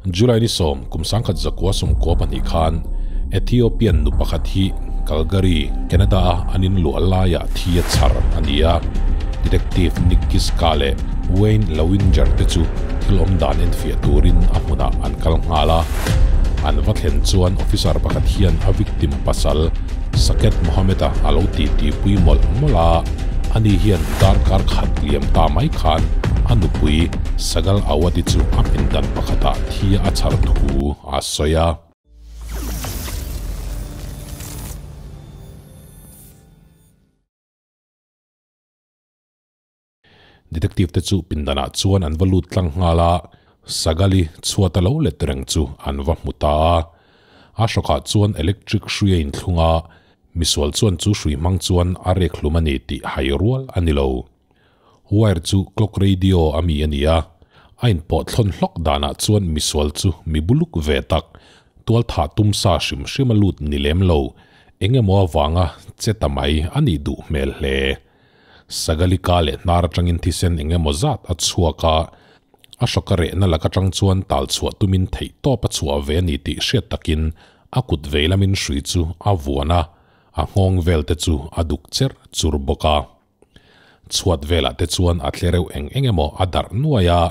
July ni 10 kum 1992 khan Ethiopian nu pakhat hi Calgary, Canada a an in luah laia thi a chhar a ni a. Detective Nick Kiska leh Wayne Lowinger te chu thil awm dan enfiah turin a hmunah an kal nghal a. An va thlen chuan officer pakhat hian a victim pasal Saket Mohammed-a a lo titi pui mawlh mawlh a. Ani hian darkar khat liam ta mai khan a nupui Sagal Awad-i chu a pindan pakhatah thi a chhar thu a sawi a. Detective te chu pindanah chuan an va lut tlang nghal a, Sagali chhuat a lo let reng chu an va hmu ta a. A hrawkah chuan electric hrui a inthlung a, misual chuan chu hrui hmang chuan a rek hlum a ni tih hai rual a ni lo. Wire chu clock radio a mi a ni a, a inpawh thlawn hlawk danah chuan misual chu mi buluk ve tak, tual thah tum sa hrim hrim a lut ni lem lo, eng emaw avanga che ta mai a nih duh hmel hle. Sagalika leh hnar atangin thisen eng emaw zat a chhuak a, a hrawka rehna lak atang chuan tal chhuah tumin theih tawp a chhuah ve a ni tih hriat takin a kut vei lamin hrui chu a vuan a, a nghawng vel te chu a duk cher chur bawk a. Chhuat velah te chuan a tle reuh eng eng emaw a darh nuai a,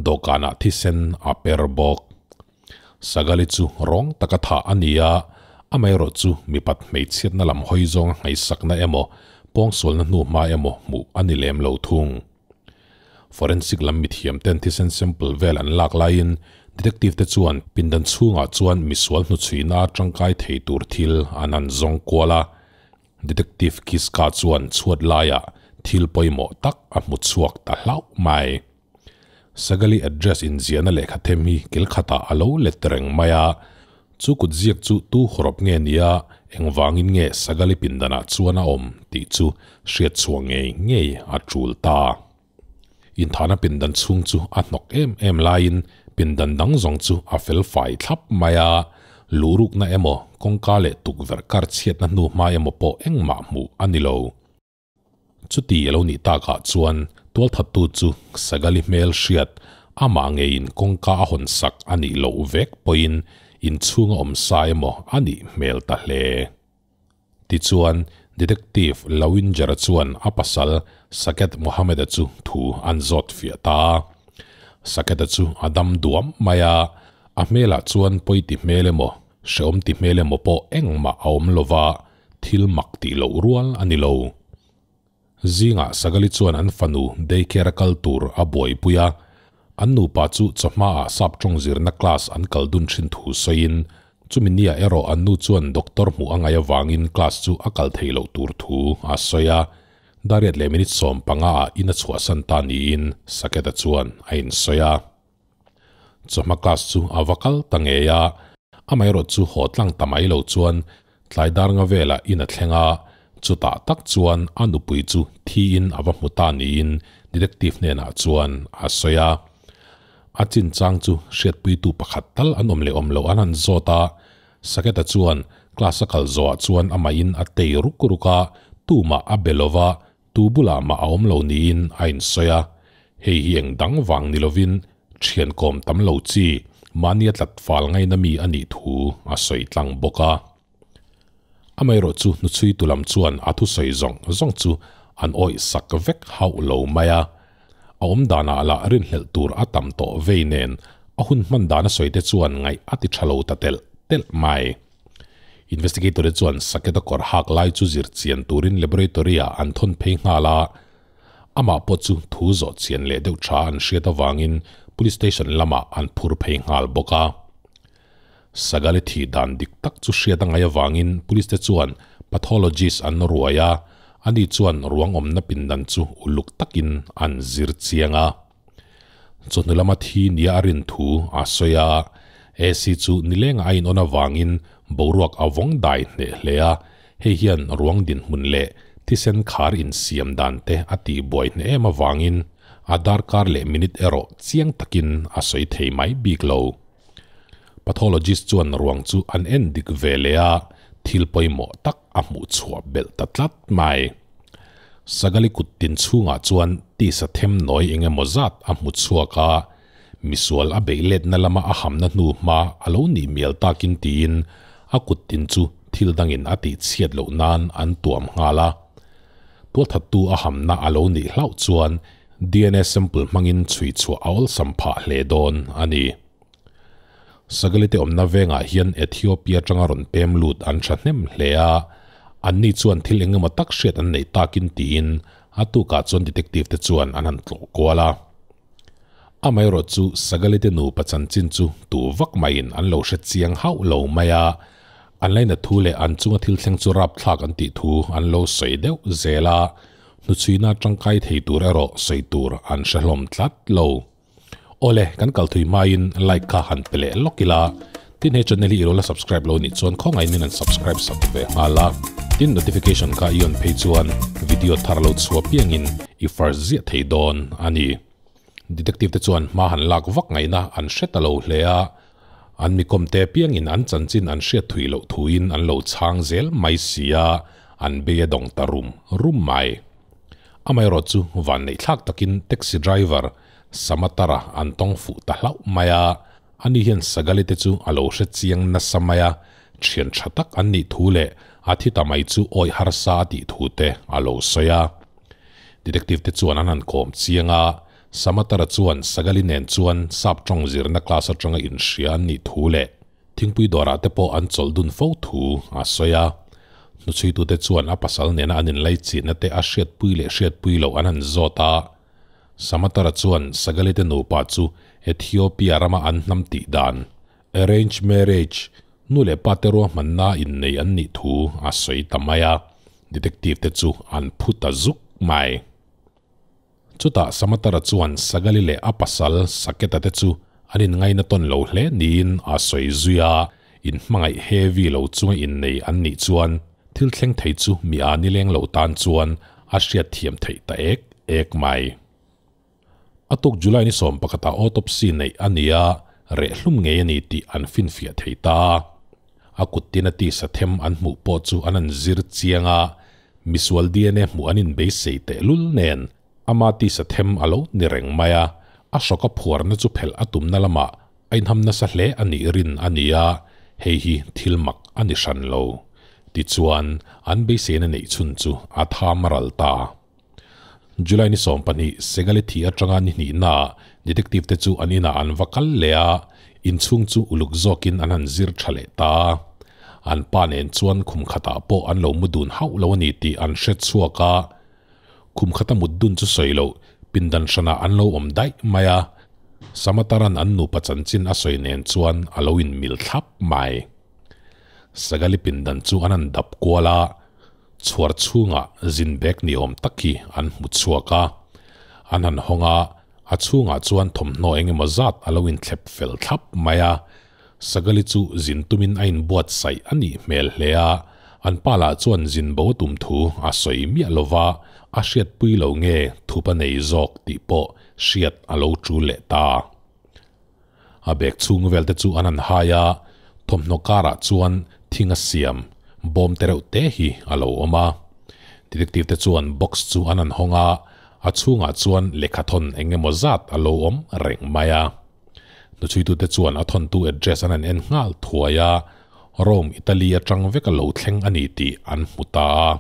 dawhkanah thisen a per bawk. Sagali chu rawng taka thah a ni a, amaherawh chu mipat hmeichhiatna lam hawi zawnga nghaisakna emaw, pawngsualna hnu hma emaw hmuh a ni lem lo thung. Forensic lam mithiam ten thisen sample vel an lak laiin detective te chuan pindan chhungah chuan misual hnuchhuina tangkai thei tur thil an han zawng kual a. Detective Kiska chuan chhuat laiah thil pawimawh tak a hmu chhuak ta hlauh mai. Sagali address inziahna lehkha them hi kil khatah a lo let reng mai a, chu kut ziak chu tu hawrawp nge nia, engvangin nge Sagali pindanah chuan a awm tih chu hriat chhuah ngei ngei a tul ta. Inthahna pindan chhung chu a hnawk em em laiin pindan dang zawng chu a fel fai thlap mai a, luhrukna emaw kawngka leh tukverh kar chhiatna hnu hma emaw pawh engmah hmuh a ni lo. Chuti a lo nih takah chuan tualthattu chu Sagali hmel hriat amah ngeiin kawngka a hawn sak a nih loh vek pawhin inchhung a awm sa emaw a nih hmel ta hle. Tichuan, Detective Lowinger-a chuan a pasal Saket Mohammed-a chu thu an zawt fiah ta a. Saket-a chu a dam duam mai a, a hmelah chuan pawi ti hmel emaw, hrehawm ti hmel emaw pawh engmah a awm lova, Thil mak tih loh rual a ni lo. Zingah Sagali chuan an fanu daycare a kal tur a buaipui a, an nupa chu chawhmaah sap tawng zirna class an kal dun thin thu sawiin, chumi niah erawh an nu chuan doctor hmuh a ngaih avangin class chu a kal thei loh tur thu a sawi a, dariat leh minute 15 ah in a chhuahsan ta niin Saketa chuan a insawi a. Chawhma class chu a va kal ta ngei a, amaherawh chu haw tlang ta mai lo chuan tlai dar nga velah in a thleng a, chutah tak chuan a nupui chu thiin a va hmu ta niin detective hnenah chuan a sawi a. A chinchang chu hriatpuitu pakhat tal an awm leh awm loh an han zawt a, Saketa chuan class a kal zawhah chuan amahin a tei ruk ruk a, tumah a be lova, Tu bulah mah a awm lo niin a insawi a, hei hi eng dang vang ni lovin thian kawm tam lo chi mahnia tlat fal ngaina mi a nih thu a sawi tlang bawk a. Amaherawh chu hnuchhuitu lam chuan a thusawi zawng zawng chu an awih sak vek hauh lo mai a, a awm danah lah rinhlelh tur a tam tawh vei nen a hun hman dan a sawi te chuan ngaih a ti tha lo ta telh telh mai. Investigator-te chuan Saketa kawr hak lai chu zir chian turin laboratory-ah an thawn phei nghal a, amah pawh chu thu zawh chian leh deuh tha an hriat avangin police station lamah an phur phei nghal bawk a. Sagali thih dan dik tak chu hriat a ngaih avangin police-te chuan pathologist an ruai a, ani chuan ruang awmna pindan chu uluk takin an zir chiang a. Chawhnu lama thi nia a rin thu a sawi a, AC chu nileng a in on avangin boruak a vawng dai hneh hle a, hei hian ruang dinhmun leh thisen khar insiam dan te a tih buai hneh em avangin a darkar leh minute erawh chiang takin a sawi thei mai bik lo. Pathologist chuan ruang chu an en dik ve leh a, thil pawimawh tak a hmuh chhuah belh ta tlat mai. Sagali kut tin chhungah chuan tisa them nawi eng emaw zat a hmu chhuak a, Misual a beih letna lama a hamna hnu hma a lo nih mial takin tiin a kut tin chu thil dangin a tih chhiat loh nan an tuam nghal a. Tualthattu a hamna a lo nih hlauh chuan dna sample hmangin chhui chhuah a awlsam phah hle dawn a ni. Sagalite awmna vengah hian Ethiopia atanga rawn pem lut an thahnem hle a, anni chuan thil engemaw tak hriat an neih takin tiin a tukah chuan detective te chuan an han tlawh kual a. Amaherawh chu Sagalite nupa chanchin chu tu vak maiin an lo hre chiang hauh lo mai a, an laina thu leh an chunga thil thleng chu rapthlak an tih thu an lo sawi deuh zel a, hnuchhuina tangkai thei tur erawh sawi tur an hre hlawm tlat lo. Awle, kan kal thui hmain like kha han pe leh lawk ila, tin he channel hi i lo la subscribe lo nih chuan khawngaih min han subscribe sak ve nghal a, tin notification kha i on phei chuan video thar lo chhuah piangin i first ziah thei dawn a ni. Detective te chuan hma han lak vak ngaihna an hre ta lo hle a, an mi kawmte piangin an chanchin an hriat thui loh thuin an lo chhang zel mai si a, an bei a dawng ta rum rum mai. Amaherawh chu vanneih thlak takin taxi driver Samatara an tawng fuh ta hlauh mai a, ani hian Sagali te chu a lo hre chiang nasa mai a, thian tha tak an nih thu leh a thi ta mai chu awih harsa a tih thu te a lo sawi a. Detective te chuan an han kawm chiang a, Samatara chuan Sagali nen chuan sap tawng zirna class atanga inhria an nih thu leh thingpui dawrah te pawh an chawlh dun fo thu a sawi a. Hnuchhuitute chuan a pasal nena an inlaichinna te a hriatpui leh hriatpui loh an han zawt a, Samatara chuan Sagalite nupa chu Ethiopia rama an hnam tih dan, arrange marriage, nu leh pa te ruahmanna innei an nih thu a sawi ta mai a, detective te chu an phu ta zuk mai. Chutah Samatara chuan Sagali leh a pasal Saketa te chu an inngaina tawn lo hle niin a sawi zui a, inhmangaih heavy lo chunga innei an nih chuan thil thleng thei chu mi a nileng lo tan chuan a hriatthiam theih ta ek ek mai. A tuk July ni 11 ah autopsy neih a ni a, reh hlum ngei a ni tih an finfiah thei ta. A kut tin a tisa them an hmuh pawh chu an han zir chiang a, misual dna hmuh an inbeisei tehlul nen ama tisa them a lo ni reng mai a, a hrawk a phuarna chu phelh a tumna lamah A inham nasa hle a nih rin a ni a, hei hi thil mak a ni hran lo. Tichuan, an beiseina neih chhun chu a tham ral ta. July ni 12, Segali thi atanga ni hnihnaah detective te chu an inah an va kal leh a, inchhung chu uluk zawkin an han zir tha leh ta. An pa nen chuan khum khatah pawh an lo mu dun hauh lo a ni tih an hre chhuak a. Khum khata mut dun chu sawi loh, pindan hranah an lo awm daih mai a, Samataran an nupa chanchin a sawi nen chuan a lo inmil thlap mai. Sagali pindan chu an han dap kual a, chhuar chhungah zin bag ni awm tak hi an hmu chhuak a. An han hawng a, a chhungah chuan thawmhnaw eng emaw zat a lo inthlep fel thlap mai a. Sagali chu zin tumin a inbuatsaih a nih hmel hle a, an pa lah chuan zin bo tum thu a sawi miah lo va, a hriatpui lo nge thup a nei zawk tih pawh hriat a lo tul leh ta. A bag chhung vel te chu an han hai a, thawmhnaw karah chuan thing a siam bawm te reuh te hi a lo awm a. Detective te chuan box chu an han hawng a, a chhungah chuan lehkhathawn eng emaw zat a lo awm reng mai a. Hnuchhuitute chuan a thawntu address an han en nghal thuai a, Rome, Italy atang vek a lo thleng a ni tih an hmu ta a.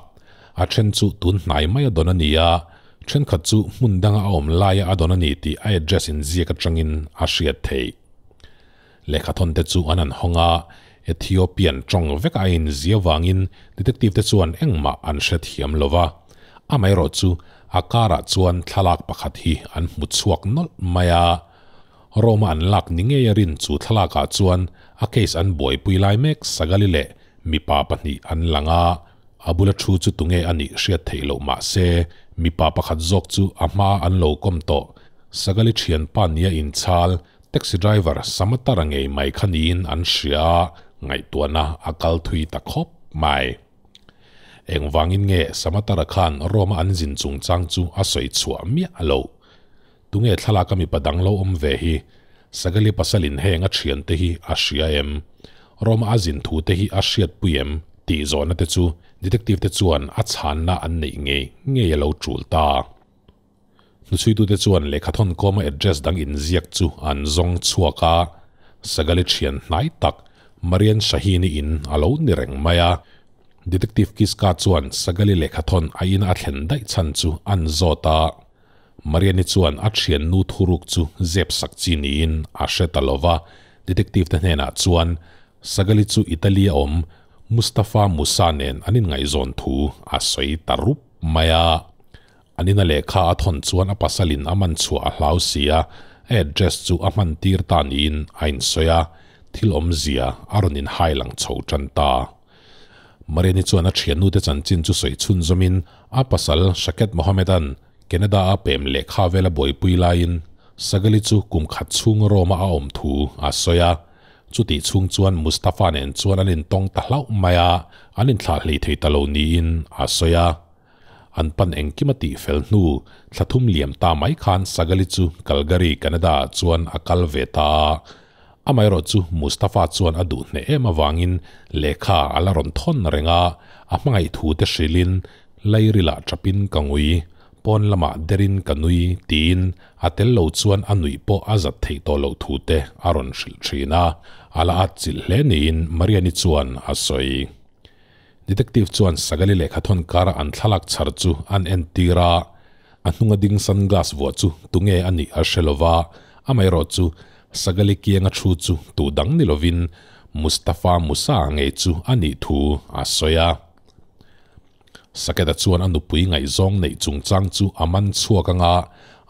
A then chu tun hnai mai a dawn a ni a, thenkhat chu hmun danga a awm laia a dawn a ni tih a address inziak atangin a hriat theih. Lehkhathawnte chu an han hawng a, Ethiopian tawng vek a inzia vangin detective te chuan engmah an hrethiam lo va. Amaherawhchu a karah chuan thlalak pakhat hi an hmu chhuak nawlh mai a. Rome-a an lak ni ngei a rin chu thlalakah chuan a case an buaipui lai mek Sagali leh mipa pahnih an lang a, a bula thu chu tunge a nih hriat theih loh mah se mipa pakhat zawk chu a hma an lo kawm tawh. Sagali thianpa nia inchhal taxi driver Samatara ngei mai kha niin an hria a, ngaihtuahna a kal thui ta khawp mai. Engvangin nge Samatara khan Rome-a an zin chungchang chu a sawi chhuah miah loh? Tunge thlalak a mipa dang lo awm ve hi? Sagali pasalin heng a thiante hi a hria em? Roma a zin thu te hi a hriatpui em? tih zawhna te chu detective te chuan a chhanna an neih ngei ngei a lo tul ta. Hnuchhuitute chuan lehkhathawn kawma address dang inziak chu an zawng chhuak a, Sagali thian hnai tak Marian Shaheen-i in a lo ni reng mai a. Detective Kiska chuan Sagali lehkhathawn a ina a thlen daih chhan chu an zawt a. Marian-i chuan a thiannu thuruk chu zep sak chi niin a hre ta lo va, Detective te hnenah chuan Sagali chu Italy a awm Mustafa Musa nen an inngaihzawn thu a sawi ta rup mai a. An ina lehkha a thawn chuan a pasalin a man chhuah a hlau si a, a address chu a hman tir ta niin a insawi a, thil awmzia a rawn inhai lang chho tan ta. Mariani chuan a thiannute chanchin chu sawi chhunzawmin a pasal Shaket Mohammed-a'n Canada-a pem lehkha vela buaipui laiin Sagali chu kum khat chhung Rome-a a awm thu a sawi a. Chutih chhung chuan Mustafa nen chuan an intawng ta hlauh mai a, an inthlah hlei thei ta lo niin a sawi a. An pan engkim a tih fel hnu, thla thum liam ta mai khan Sagali chu Calgary, Canada-ah chuan a kal ve ta a. Amaherawhchu Mustafa chuan a duh hneh em avangin lehkha a la rawn thawn reng a, a hmangaih thu te hrilhin, Lairilah chapin ka ngui, pawn lamah derin ka nui, tiin a tel lo chuan a nuih pawh a zat theih tawh loh thu te a rawn hrilh thin a, a la atchilh hle niin Mariani chuan a sawi. Detective chuan Sagali lehkhathawn kara an thlalak chhar chu an entir a, a hnunga ding sunglass vuah chu tunge a nih a hre lova, amaherawh chu Sagali kianga thu chu tu dang ni lovin Mustafa Musa ngei chu a nih thu a sawi a. Saketa chuan a nupui ngaihzawng neih chungchang chu a man chhuak anga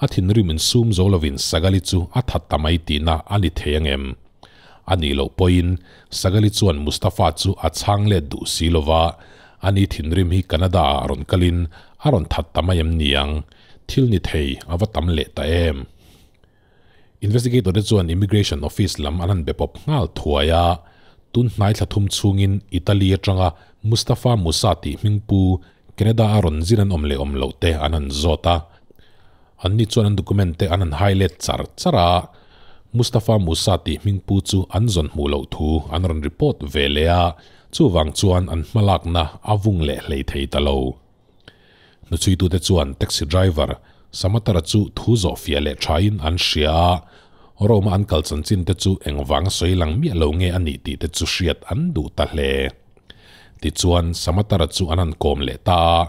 a thinrim insum zo lovin Sagali chu a that ta mai tihna a ni thei angem? A nih loh pawhin Sagali chuan Mustafa chu a chhang let duh si lova, ani thinrim hi Canada-ah rawn kalin a rawn that ta mai em niang? Thil ni thei a va tam leh ta em? Investigator te chuan Immigration Office lam an han be pawp nghal thuai a, tun hnai thla thum chhungin Italy atanga Mustafa Musa tih hmingpu Canada-a rawn zin an awm leh awm loh te an han zawt a. Anni chuan an document te an han hai let char char a, Mustafa Musa tih hmingpu chu an zawn hmuh loh thu an rawn report ve leh a, chuvang chuan an hmalakna a vung leh hlei thei ta lo. Hnuchhuitute chuan taxi driver Samatara chu thu zawh fiah leh thain an hria a, Rome-a an kal chanchin te chu engvang sawi lang miah lo nge a nih tih te chu hriat an duh ta hle. Tichuan, Samatara chu an han kawm leh ta a,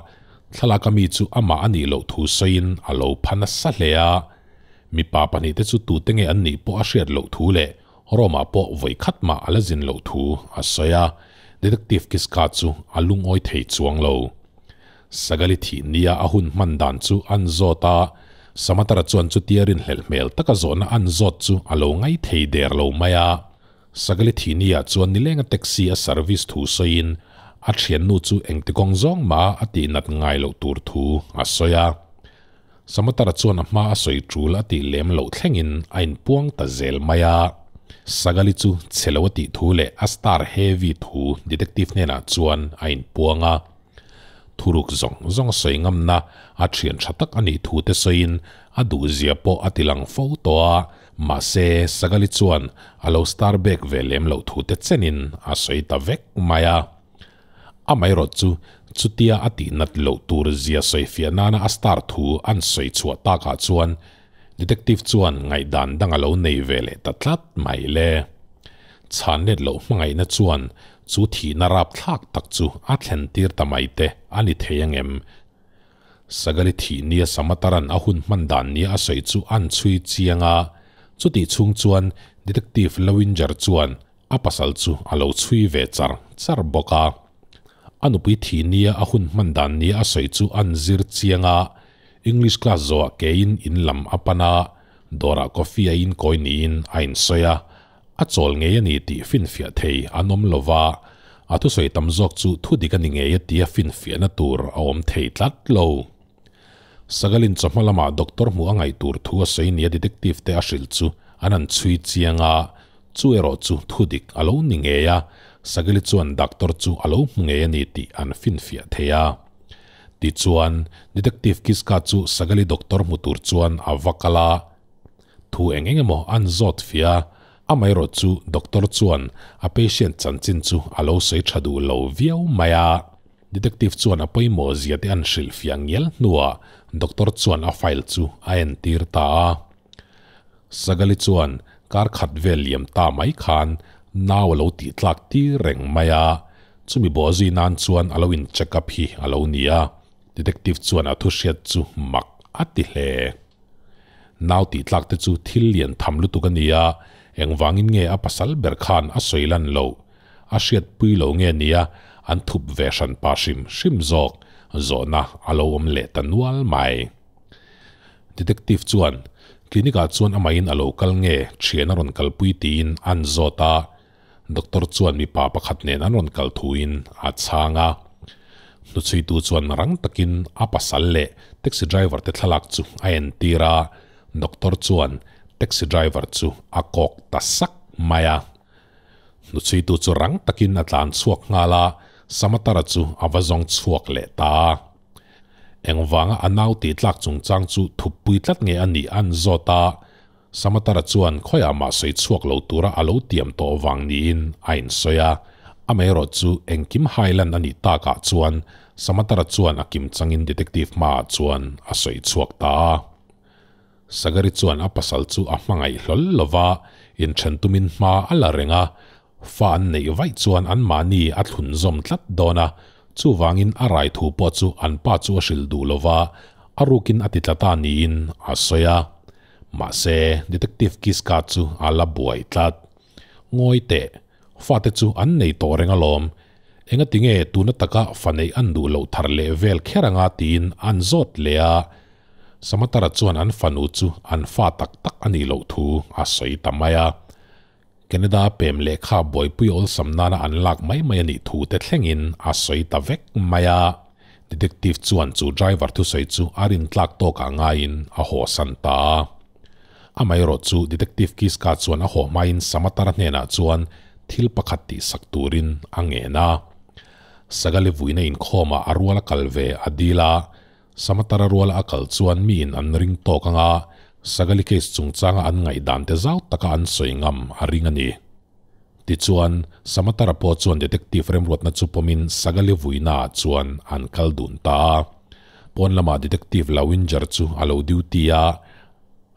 thlalak ami chu amah a nih loh thu sawiin a lo pha nasa hle a. Mipa pahnihte chu tute nge an nih pawh a hriat loh thu leh Rome-ah pawh vawi khat mah a la zin loh thu a sawi a, Detective Kiska chu a lungawi thei chuang lo. Sagali thih nia a hun hman dan chu an zawt a, Samatara chuan chutia rinhlelh hmel taka zawhna an zawt chu a lo ngai thei der lo mai a. Sagali thihni ah chuan nilenga taxi a service thu sawiin a thiannu chu engti kawng zawng mah a tih nat ngai loh tur thu a sawi a. Samatara chuan a hma a sawi tul a tih lem loh thlengin a inpuang ta zel mai a. Sagali chu chhe lo a tih thu leh a star heavy thu detective hnenah chuan a inpuang a. Thuruk zawng zawng a sawi ngamna a thian tha tak a nih thu te sawiin a duhzia pawh a ti lang fo tawh a, mahse Sagali chuan a lo star bek ve lem loh thu te chenin a sawi ta vek mai a. Amaherawh chu chutia a tih nat loh tur zia sawi fiah nana a star thu an sawi chhuah takah chuan Detective chuan ngaihdan dang a lo nei ve leh ta tlat mai le. Chhan let loh hmangaihna chuan chu thihna rapthlak tak chu a thlen tir ta mai te a ni thei angem? Sagali thih nia Samataran a hun hman dan nia a sawi chu an chhui chiang a, chutih chhung chuan Detective Lowinger chuan a pasal chu a lo chhui ve char char bawk a. A nupui thih nia a hun hman dan nia a sawi chu an zir chiang a, English class zawhah keiin in lam a pan a, dawrah coffee a in kawi niin a insawi a, a chawl ngei a ni tih finfiah thei an awm lo va, a thusawi tam zawk chu thu dik a ni ngei a tia finfiahna tur a awm thei tlat lo. Sagalin chawhma lamah doctor hmuh a ngaih tur thu a sawi nia detective te a hrilh chu an han chhui chiang a, chu erawh chu thu dik a lo ni ngei a, Sagali chuan doctor chu a lo hmu ngei a ni tih an finfiah thei a. Tichuan, Detective Kiska chu Sagali doctor hmu tur chuan a va kal a, thu eng eng emaw an zawt fia a, amaherawh chu doctor chuan a patient chanchin chu a lo sawi tha duh lo viau mai a. Detective chuan a pawimawh zia te an hrilhfiah ngial hnuah doctor chuan a file chu a entir ta a. Sagali chuan kar khat vel liam ta mai khan nau a lo tih tlak tir reng mai a, chumi bawhzui nan chuan a lo in check up hi a lo ni a, detective chuan a thu hriat chu mak a ti hle. Nau tih tlak te chu thil lian tham lutuk a ni a, engvangin nge a pasal ber khan a sawi lan loh? A hriatpui lo nge nia an thup ve hran pa hrim hrim zawk zawhna a lo awm leh ta nual mai. Detective chuan clinic ah chuan amahin a lo kal nge thian a rawn kalpui tiin an zawt a, doctor chuan mipa pakhat nen an rawn kal thuin a chhang a. Hnuchhuitu chuan rang takin a pasal leh taxi driver te thlalak chu a entir a, doctor chuan taxi driver chu a kawk ta sak mai a. Hnuchhuitu chu rang takin a tlan chhuak nghal a, Samatara chu a va zawng chhuak leh ta a. Engvanga a nau tih tlak chungchang chu thuppui tlat nge a nih an zawt a, Samatara chuan khawiah mah sawi chhuak lo tura a lo tiam tawh vang niin a insawi a. Amaherawh chu engkim hailan a nih takah chuan Samatara chuan a kimchangin detective hmaah chuan a sawi chhuak ta a. Sagari chuan a pasal chu a hmangaih hlawl lo va, inthen tumin hma a la reng a, fa an neih vaih chuan anmahni a thlun zawm tlat dawn a, chuvangin a rai thu pawh chu an pa chu a hrilh duh lo va, a rukin a ti tla ta niin a sawi a. Mahse, Detective Kiska chu a la buai tlat. Ngawi teh, fate chu an nei tawh reng alawm, engati nge tuna taka fa neih an duh loh thar leh vel kher anga tiin an zawt leh a, Samatara chuan an fanu chu an fa tak tak a nih loh thu a sawi ta mai a. Canada pem lehkha buaipui awlsam nana an lak mai mai a nih thu te thlengin a sawi ta vek mai a. Detective chuan chu driver thusawi chu a rintlak tawkah ngaiin a hawsan ta a. Amaherawh chu Detective Kiska chuan a haw hmain Samatara hnenah chuan thil pakhat tihsak turin a ngen a. Sagali vuina inkhawmah a rual a kal ve a dil a. Samatara ruala a kal chuan miin an ring tawk anga Sagali case chungchanga an ngaihdan te zau taka an sawi ngam a ring a ni. Tichuan, Samatara pawh chuan detective remruatna chu pawmin Sagali vuinaah chuan an kal dun ta a. Pawn lamah detective Lawinger chu a lo duty a,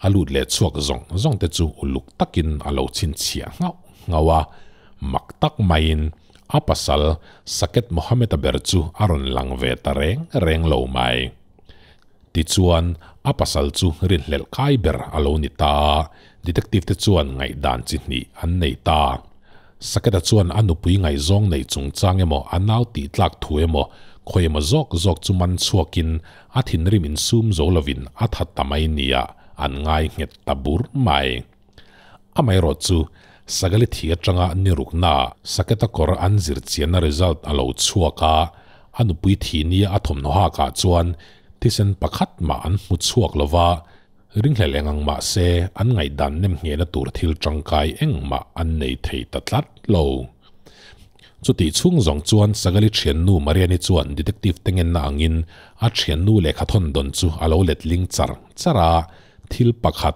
a lut leh chhuak zawng zawng te chu uluk takin a lo chhinchhiah nghauh nghauh a, mak tak maiin A pasal, Saket Mohammed-a ber chu a rawn lang ve ta reng reng lo mai. Tichuan, a pasal chu rinhlelh kai ber a lo ni ta a, detective te chuan ngaihdan chi hnih an nei ta. Saket-a chuan a nupui ngaihzawng neih chungchang emaw a nau tih tlak thu emaw khawi emaw zawk zawk chu man chhuakin a thinrim insum zo lovin a that ta mai nia an ngai nghet ta bur mai. Amaherawh chu, Sagali thi atanga ni ruknaah Saketa kawr an zir chianna result a lo chhuak a, a nupui thi nia a thawmhnaw hakah chuan thisen pakhat mah an hmu chhuak lo va, ringhlel eng ang mah se an ngaihdan nem nghehna tur thil tangkai engmah an nei thei ta tlat lo. Chutih chhung zawng chuan Sagali thiannu Mariani chuan detective te ngenna angin a thiannu lehkha thawn dawn chu a lo letling char char a, thil pakhat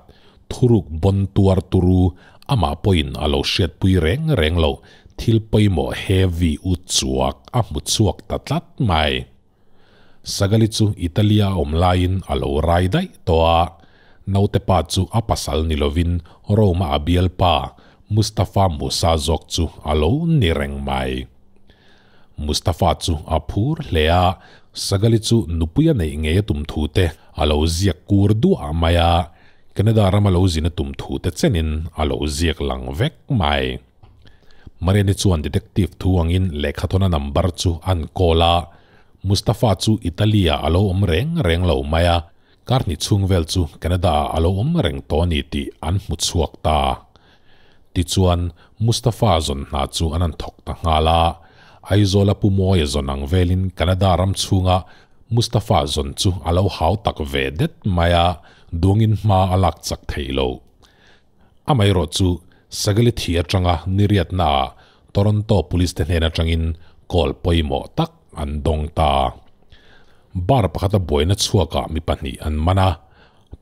Thuruk bawn tuar turu amah pawhin a lo hriatpui reng reng lo, thil pawimawh heavy u chuak a hmu chhuak ta tlat mai. Sagali chu Italy-a awm laiin a lo rai daih tawh a, naute pa chu a pasal ni lovin Rome-a a bialpa Mustafa Musa zawk chu a lo ni reng mai. Mustafa chu a phur hle a, Sagali chu nupui a neih ngei a tum thu te a lo ziak kur duah mai a, Canada rama lo zin a tum thu te chenin a lo ziak lang vek mai. Mariani chuan detective thu angin lehkhathawna number chu an call a, Mustafa chu Italy-ah a lo awm reng reng lo mai a, kar hnih chhung vel chu Canada-ah a lo awm reng tawh a ni tih an hmu chhuak ta. Tichuan, Mustafa zawn hna chu an han thawk ta nghal a. Aizawla Pu Mawia zawn ang velin Canada ram chhunga Mustafa zawn chu a lo hau tak ve det mai a, duangin hma a lak chak theih lo. Amaherawh chu Sagali thi atanga niriatnaah Toronto Police te hnen atangin call pawimawh tak an dawng ta. Bar pakhata buaina chhuakah mi pahnih an man a.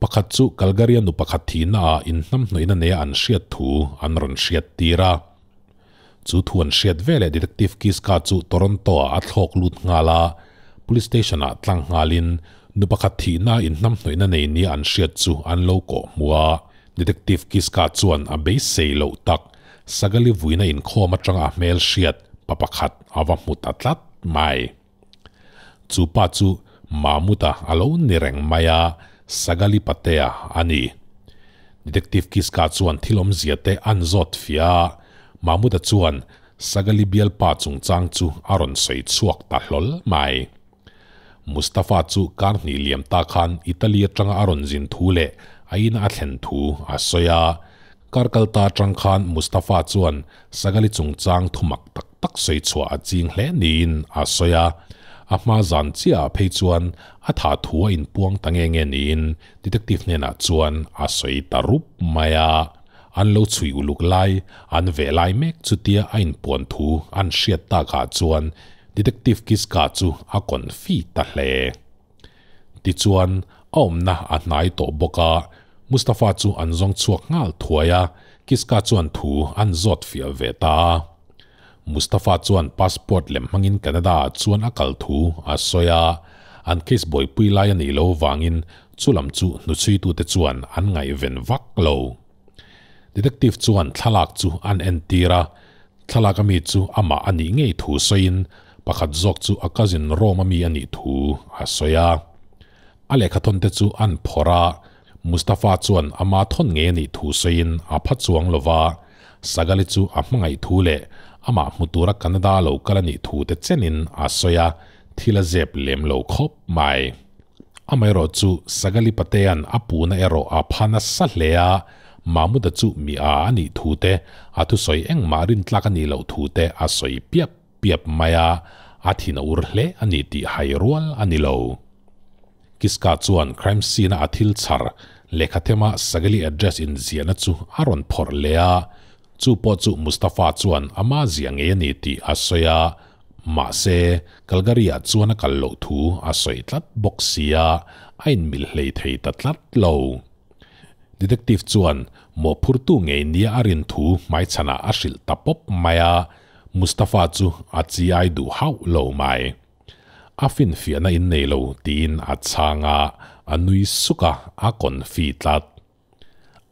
Pakhat chu Calgary-a nu pakhat thihnaah inhnamhnawihna neia an hriat thu an rawn hriat tir a. Chu thu an hriat veleh Detective Kiska chu Toronto-ah a thlawk lut nghal a, Police Station-ah tlang nghalin nu pakhat thihna inhnamhnawihna nei nia an hriat chu an lo kawh hmu a. Detective Kiska chuan a beisei loh tak Sagali vuina inkhawm atanga a hmel hriat pa pakhat a va hmu ta tlat mai. Chu pa chu Mahmud-a a lo ni reng mai a, Sagali Patea a ni. Detective Kiska chuan thil awmzia te an zawt fiah a, Mahmud-a chuan Sagali bialpa chungchang chu a rawn sawi chhuak ta hlawl mai. Mustafa chu kar hnih liam ta khan Italy atanga a rawn zin thu leh a ina a thlen thu a sawi a. Kar kal ta atang khan Mustafa chuan Sagali chungchang thu mak tak tak sawi chhuah a ching hle niin a sawi a. A hma zan chiahah phei chuan a tha thu a inpuang ta nge nge niin Detective hnenah chuan a sawi ta rup mai a. An lo chhui uluk lai, an veh lai mek chutia a inpuan thu an hriat takah chuan Detective Kiska chu a confi ta hle. Tichuan, a awmna a hnai tawh bawk a, Mustafa chu an zawng chhuak nghal thuai a, Kiska chuan thu an zawt fiah ve ta a. Mustafa chuan passport lem hmangin Canada-ah chuan a kal thu a sawi a, an case buaipui lai a nih loh vangin chulam chu hnuchhuitute chuan an ngaihven vak lo. Detective chuan thlalak chu an entir a, thlalak ami chu amah a nih ngei thu sawiin pakhat zawk chu a cousin Rome ami a nih thu a sawi a. A lehkhathawnte chu an phawrh a, Mustafa chuan ama thawn ngei a nih thu sawiin a pha chuang lo va, Sagali chu a hmangaih thu leh amah hmu tura Canada lo kal a nih thu te chenin a sawi a, thil a zep lem lo khawp mai. Amaherawh chu Sagali Patea'n a puhna erawh a pha nasa hle a, Mahmuda chu mi a a nih thu te, a thusawi engmah rintlak a nih loh thu te a sawi piap piap mai a, a thin a ur hle a ni tih hai rual a ni lo. Kiska chuan crime scene-a a thil chhar lehkhathema Sagali address inziahna chu a rawn phawrh leh a, chu pawh chu Mustafa chuan ama ziah ngei a ni tih a sawi a, mahse, Calgary-ah chuan a kal loh thu a sawi tlat bawk si a, a inmil hlei thei ta tlat lo. Detective chuan mawhphurtu ngei nia a rin thu hmaichhanah a hrilh ta pawp mai a, Mustafa chu a chi ai duh hauh lo mai. A finfiahna in nei lo tiin a chhang a, a nui suk a, a confi tlat.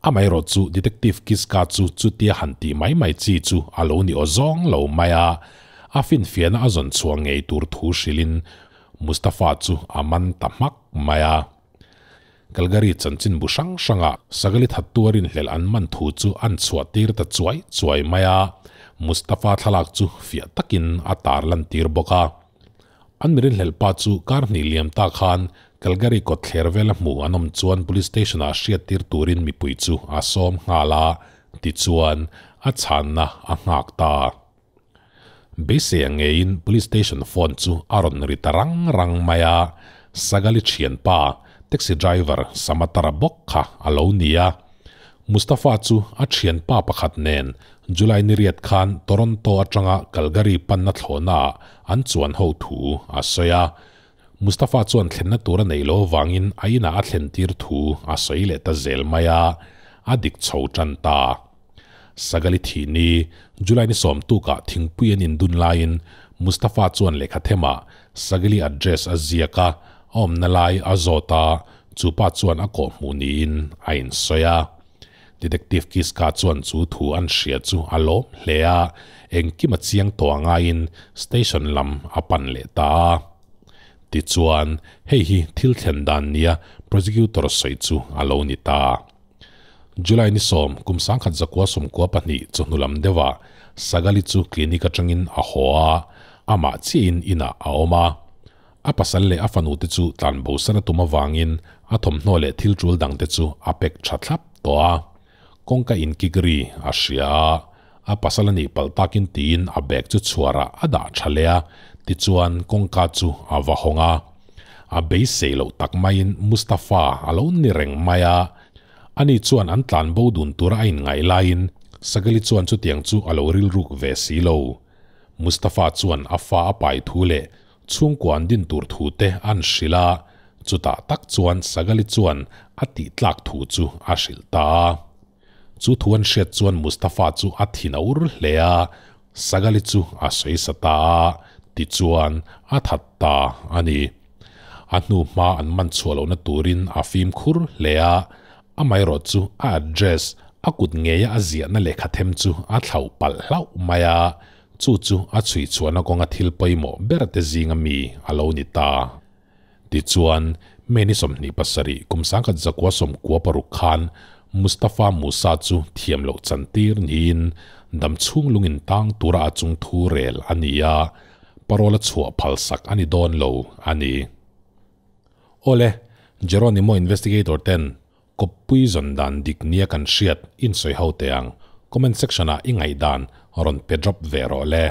Amaherawh chu Detective Kiska chu chutia han tih mai mai chi chu a lo ni aw zawng lo mai a, a finfiahna a zawn chhuah ngei tur thu hrilhin Mustafa chu a man ta hmak mai a. Calgary chanchinbu hrang hrangah Sagali thattu a rinhlelh an man thu chu an chhuah tir ta chuai chuai mai a, Mustafa thlalak chu fiah takin a tar lan tir bawk a. An mi rinhlelh pa chu kar hnih liam ta khan Calgary kawtthler vela hmu an awm chuan police station-ah hriat tir turin mipui chu a sawm nghal a, tichuan a chhanna a nghak ta. Beisei ang ngeiin police station phone chu a rawn ri ta rang rang mai a, Sagali thianpa, taxi driver Samatara bawk kha a lo ni a. Mustafa chu a thianpa pakhat nen July ni riat khan Toronto atanga Calgary panna thlawhnaah an chuan ho thu a sawi a. Mustafa chuan thlenna tur a neih lo avangin a inah a thlen tir thu a sawi leh ta zel mai a, a dik chho tan ta. Sagali thih ni, July ni sawm tukah thingpui an indun laiin Mustafa chuan lehkha themah Sagali address a ziak a, a awmna lai a zawt a, chu pa chuan a kawh hmuh niin a insawi a. Detective Kiska chuan chu thu an hria chu a lawm hle a, engkim a chiang tawh a ngaiin station lam a pan leh ta a. Tichuan, hei hi thil thlen dan nia prosecutor sawi chu a lo ni ta. July ni sawm, kum 1992 chawhnu lam deuhah Sagali chu clinic atangin a haw a, amah chiahin inah a awm a. A pasal leh a fanute chu tlanbosan a tum avangin a thawmhnaw leh thil tul dangte chu a pack tha thlap tawh a. Kawngka inkik ri a hria a, a pasal a nih palh takin tiin a bag chu chhuarah a dah tha leh a, tichuan kawngka chu a va hawng a. A beisei loh tak maiin Mustafa a lo ni reng mai a, ani chuan an tlan bo dun tura a inngaih laiin Sagali chuan chutiang chu a lo rilruk ve si lo. Mustafa chuan a fa a pai thu leh chhungkua an din tur thu te an hrilh a, chutah tak chuan Sagali chuan a tih tlak thu chu a hrilh ta a. Chu thu an hriat chuan Mustafa chu a thin a ur hle a. Sagali chu a sawisa ta a, tichuan a that ta a ni. A hnu hma an man chhuah lohna turin a fimkhur hle a, amaherawh chu a address a kut ngeia a ziahna lehkha them chu a thlauh palh hlauh mai a, chu chu a chhui chhuahna kawnga thil pawimawh ber te zinga mi a lo ni ta. Tichuan, May ni 27 kum 1996 khan Mustafa Musa chu thiam loh chantir niin dam chhung lungin tang tura a chung thu rel a ni a, parole a chhuah phalsak a ni dawn lo a ni. Awle, Jeronimo investigator ten kawppui zawn dan dik nia kan hriat insawi ho teh ang. Comment section ah i ngaihdan rawn pe drop ve rawh le.